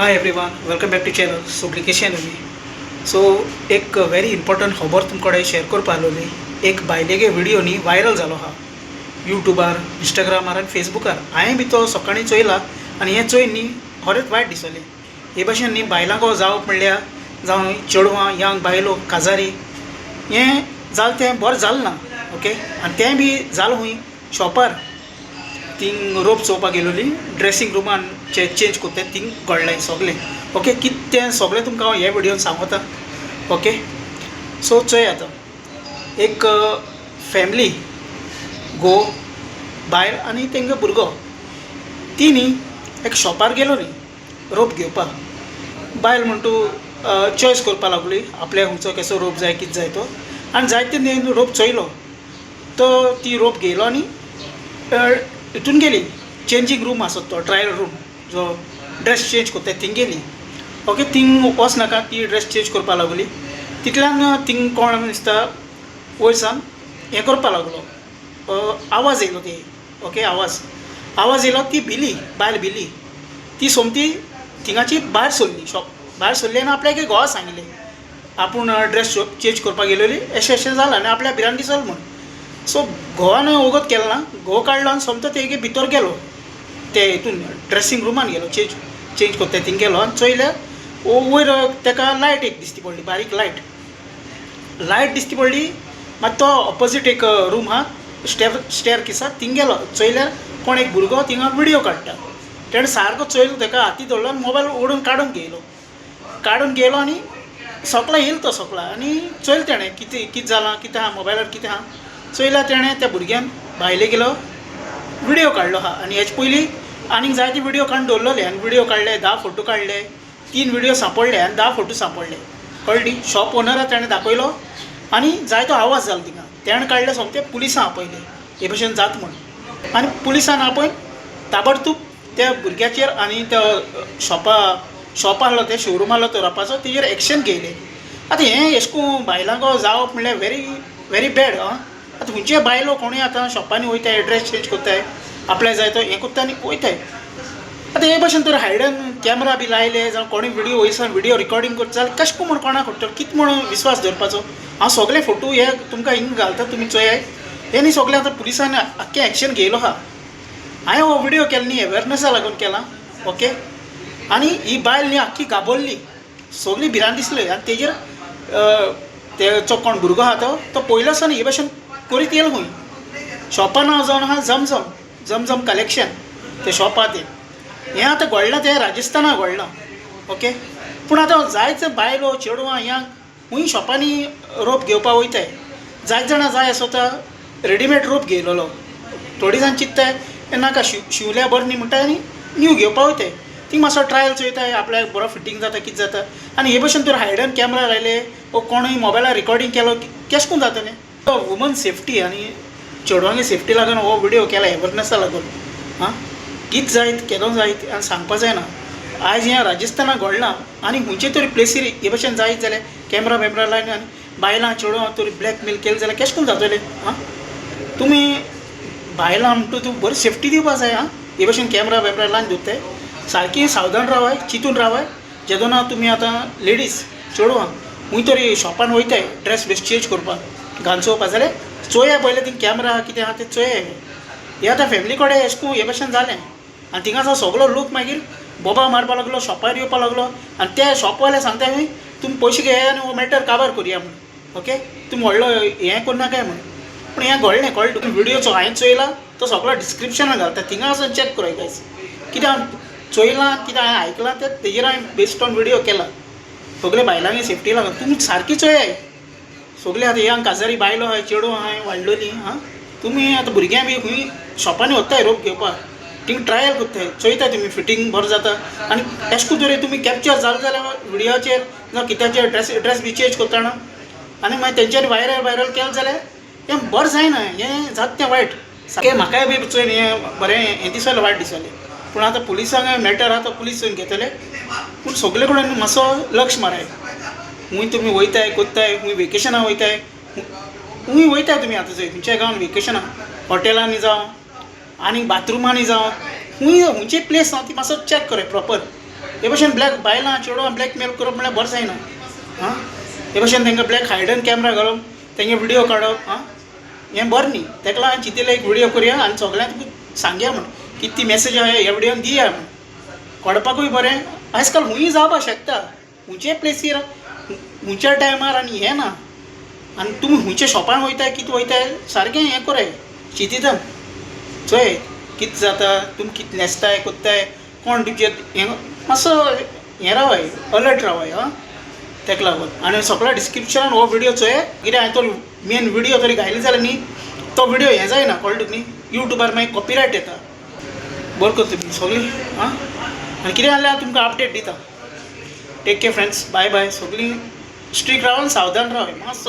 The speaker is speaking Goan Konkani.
Hi everyone, welcome back to channel. सगळीं कशी तुमी? सो एक व्हेरी इम्पॉर्टंट खबर तुमकडे शेअर करपा आलोली. एक बायलेगे व्हिडिओ न्ही व्हायरल जालो आहा यूट्यूबार, इंस्टाग्रामार आनी फेसबुकार. हांवें बी तो सकाळीं चोयला आनी हें चोयन न्ही खरेंच वायट दिसलें. हे भाशेन न्ही बायलांक जावप म्हणल्यार जावं चेडवां, यंग बायलो, काजारी, हें जालें तें बरें जालें ना. ओके, आनी तें बी जालें खूंय शॉपार. थिंग रोप चोवपाक गेलोली, ड्रेसिंग रुमान चेंज करता थिंग घडलें सगळें. ओके, कितें तें सगळें तुमकां हांव हे व्हिडियोन सांगता. ओके, सो चोय आतां एक फॅमिली, घोव, बायल आनी तेंगे भुरगो, ती न्ही एक शॉपार गेलोली रोप घेवपाक. बायल म्हण तूं चॉयस करपाक लागली आपल्याक खंयचो कसो रोप जाय, कितें जाय तो. आनी जायते तेणी रोप चोयलो, तो ती रोप घेयलो आनी हितून गेली. चेंजींग रूम आसत तो ट्रायल रूम, जो ड्रेस चेंज करता थिंग गेली. ओके, थिंग वच नाका, ती ड्रेस चेंज करपाक लागली. तितल्यान थिंग कोण दिसता वयर सान हें करपाक लागलो, आवाज येयलो ते. ओके, आवाज येयलो, ती भिली, बायल भिली. ती सोमती थिंगाची भायर सरली, शॉप भायर सरली आनी आपल्याक घोवा सांगलें आपूण ड्रेस चेंज करपाक गेलेली, अशें अशें जालां आनी आपल्या भिरांत दिसलो म्हूण. सो घोवान वगत केलें ना, घोव काडलो आनी सोमतो तेगे भितर गेलो, ते हितून ड्रेसिंग रुमान गेलो, चेंज चेंज करता थिंग गेलो. आनी चोयल्यार वयर तेका लायट एक दिसती पडली, बारीक लायट, लायट दिसती पडली. मागीर तो ऑपोजीट एक रूम आहा, स्टेर केस आहा, थिंग गेलो. चोयल्यार कोण एक भुरगो थिंगा विडियो काडटा. तेणें सारको चोयलो, तेका हाती धरलो आनी मोबायल ओडून काडून घेयलो, काडून घेयलो आनी सोकला येयलो तो सोकला. आनी चोयलें तेणें कितें कितें जालां, कितें आहा मोबायलार, कितें आहा. चोयल्यार तेणें त्या भुरग्यान भायले गेलो विडियो काडलो आहा. आनी हेचे पयलीं आनीक जायते विडियो काडून दवरलेले आनी विडियो काडले, 10 फोटो काडले, 3 विडियो सांपडले आनी 10 फोटो सांपडले. कळ्ळी? शॉप ओनराक तेणें दाखयलो आनी जायतो आवाज जालो थिंगा. तेणें काडले सोमते पुलिसां आपयले हे भशेन जाता म्हूण. आनी पुलिसान आपयन ताबडतोब त्या भुरग्याचेर आनी त्या शॉप आहलो, ते शोरूम आहलो तो रोपाचो, तेजेर एक्शन घेयले. आतां हें एशें कोन्न बायलांक जावप म्हणल्यार व्हेरी व्हेरी बॅड. आं, आतां खंयचे बायलो कोणूय आतां शॉपांनी वयताय, ड्रेस चेंज करताय, आपल्याक जाय तो हें करता आनी वयताय. आतां हे भशेन तर हायडन कॅमरा बी लायले जावं कोणूय विडियो वयसान विडियो रिकॉर्डिंग करता जाल्यार कशें म्हूण कोणाक कळटलो, कितें म्हूण विस्वास दवरपाचो? हांव सगळे फोटो हे तुमकां हिंगा घालता, तुमी चोयाय. हे न्ही सगळें आतां पुलिसांनी आख्खें एक्शन घेयलो आहा. हांवें हो विडियो केलो न्ही अवेरनसा लागून केला. ओके, आनी ही बायल न्ही आख्खी घाबरली, सगळी भिरांत दिसली. आनी तेजेर तेचो कोण भुरगो आहा तो तो पयलो आसा न्ही हे भशेन करीत येयलो खंय. शॉपा नांव जावन आहा जमजम, जमजम कलेक्शन तें शॉप आहा तें. हें आतां घडलां तें राजस्थाना घडलां. ओके, पूण आतां जायते बायलो चेडवां ह्या खूंय शॉपांनी रोप घेवपाक वयताय. जायते जाणां जाय आसता रेडीमेड रोप घेयलेलो, थोडीं जाण चिंत्ताय नाका शिंवल्या बरें न्ही म्हणटा आनी न्यू घेवपाक वयताय. थिंग मातसो ट्रायल चोयताय आपल्याक बरो फिटींग जाता कितें जाता. आनी हे भशेन तर हायडन कॅमरा लायले वो कोणूय मोबायलार रिकॉर्डिंग केलो केशें कोन्न जातलें? वुमन सेफ्टी आनी चेडवांगे सेफ्टी लागून हो विडियो केला, एवरनसा लागून. आं, कितें जायत केदो जायत आनी सांगपा जायना. आयज हें राजस्थाना घडलां आनी खंयचे तरी प्लेसीर हे भशेन जायत जाल्यार कॅमरा बेमरा लायन आनी बायलां चेडवां तरी ब्लॅकमेल केलें जाल्यार केशें कोन्न जातलें? आं, तुमी बायलां म्हणटा तूं बरी सेफ्टी दिवपा जाय. आं, हे भशेन कॅमरा बेमरा लायन दवरताय, सारकी सावधान रावाय, चिंतून रावाय. जेदोना तुमी आतां लेडीज चेडवां खंय तरी शॉपान वयताय ड्रेस बीस चेंज करपाक घालचोवपा जाल्यार चोया पयलें थिंग कॅमरा आहा कितें आहा तें चोया. हें आतां फॅमिली कडेन एशें कोन्न हे भशेन जालें आनी थिंगासर सगलो लोक मागीर बोबा मारपा लागलो, शॉपार येवपा लागलो. आनी ते शॉपवाले सांगता खंय तुमी पयशे घेया आनी हो मॅटर काबार करुया म्हूण. ओके, तुमी व्हडलो हें करनाकाय म्हूण. पूण हें घडलें, कळ्ळें तुका? विडियोचो हांवें चोयला तो सगळो डिस्क्रिप्शनान घालता, थिंगा वचून चॅक कराय गायज. कितें हांवें चोयलां, कितें हांवें आयकलां तें तेजेर हांवें बेस्ड ऑन विडियो केला. सगळे बायलांक सेफ्टी लागून तुमी सारकी चोयाय. सगळे आतां यंग काजारी बायलो आहाय, चेडूं आहाय वाडलोलीं. आं, तुमी आतां भुरग्यां बी खंय शॉपांनी वताय रोप घेवपाक, थिंग ट्रायल करताय, चोयताय तुमी फिटींग बरें जाता. आनी एशें कोन्न तरी तुमी कॅप्चर जालें जाल्यार विडियोचेर जावं कित्याचेर ड्रेस बी चेंज करतना आनी मागीर तेंच्यांनी व्हायरल व्हायरल केलें जाल्यार हें बरें जायना, हें जाता तें वायट सारकें. म्हाकाय बी चोयन हें बरें हें दिसलें, वायट दिसलें. पूण आतां पुलिसांक मॅटर आहा तो पुलीस चोयन घेतले. पूण सगळे कडेन मातसो लक्ष माराय. खूंय तुमी वयताय करताय, खूंय वेकेशनाक वयताय, खूंय वयताय तुमी आतां चोय खंयच्या गांवान वेकेशनाक हॉटेलांनी जावं आनी बाथरुमांनी जावं, खूंय खंयचे प्लेस आहा ती मातसो चॅक कराय प्रॉपर. हे भशेन ब्लॅक बायलां चेडवां ब्लॅकमेल करप म्हळ्यार बरें जायना. आं, हे भशेन तांकां ब्लॅक हायडन कॅमरा घालप, तेंगे व्हिडियो काडप, आं, हें बरें न्ही. तेका लागून हांवें चिंतिल्लें एक व्हिडियो करुया आनी सगळ्यांक तुका सांगया म्हण कितें ती मॅसेज आहा ह्या व्हिडियोन दिया म्हण, कळपाकूय बरें. आयज काल हुंयी जावपाक शकता, खुंयच्याय प्लेसीर खुंयच्या टायमार, आनी हें ना. आनी तुमी खुंयच्या शॉपान वयताय, कितें वयताय, सारकें हें कराय, चिंतितान चोय कितें जाता, तुमी कितें न्हेसताय कोत्ताय, कोण तुमचे हें, मातसो हें रावाय, अलर्ट रावाय. आं, तेका लागून आनी सगळ्या डिस्क्रिप्शनान हो व्हिडियो चोय. कित्याक हांवें तो मेन व्हिडियो तरी घायलो जाल्यार न्ही तो व्हिडियो हें जायना, कळ्ळें तुका न्ही, युट्यूबार मागीर कॉपिरायट येता. बरें कर तुमी सगळीं. आं, आनी कितें जाल्यार हांव तुमकां अपडेट दिता. Take care friends, bye bye. सगळीं स्ट्रीक राव, सावधान राव मातसो.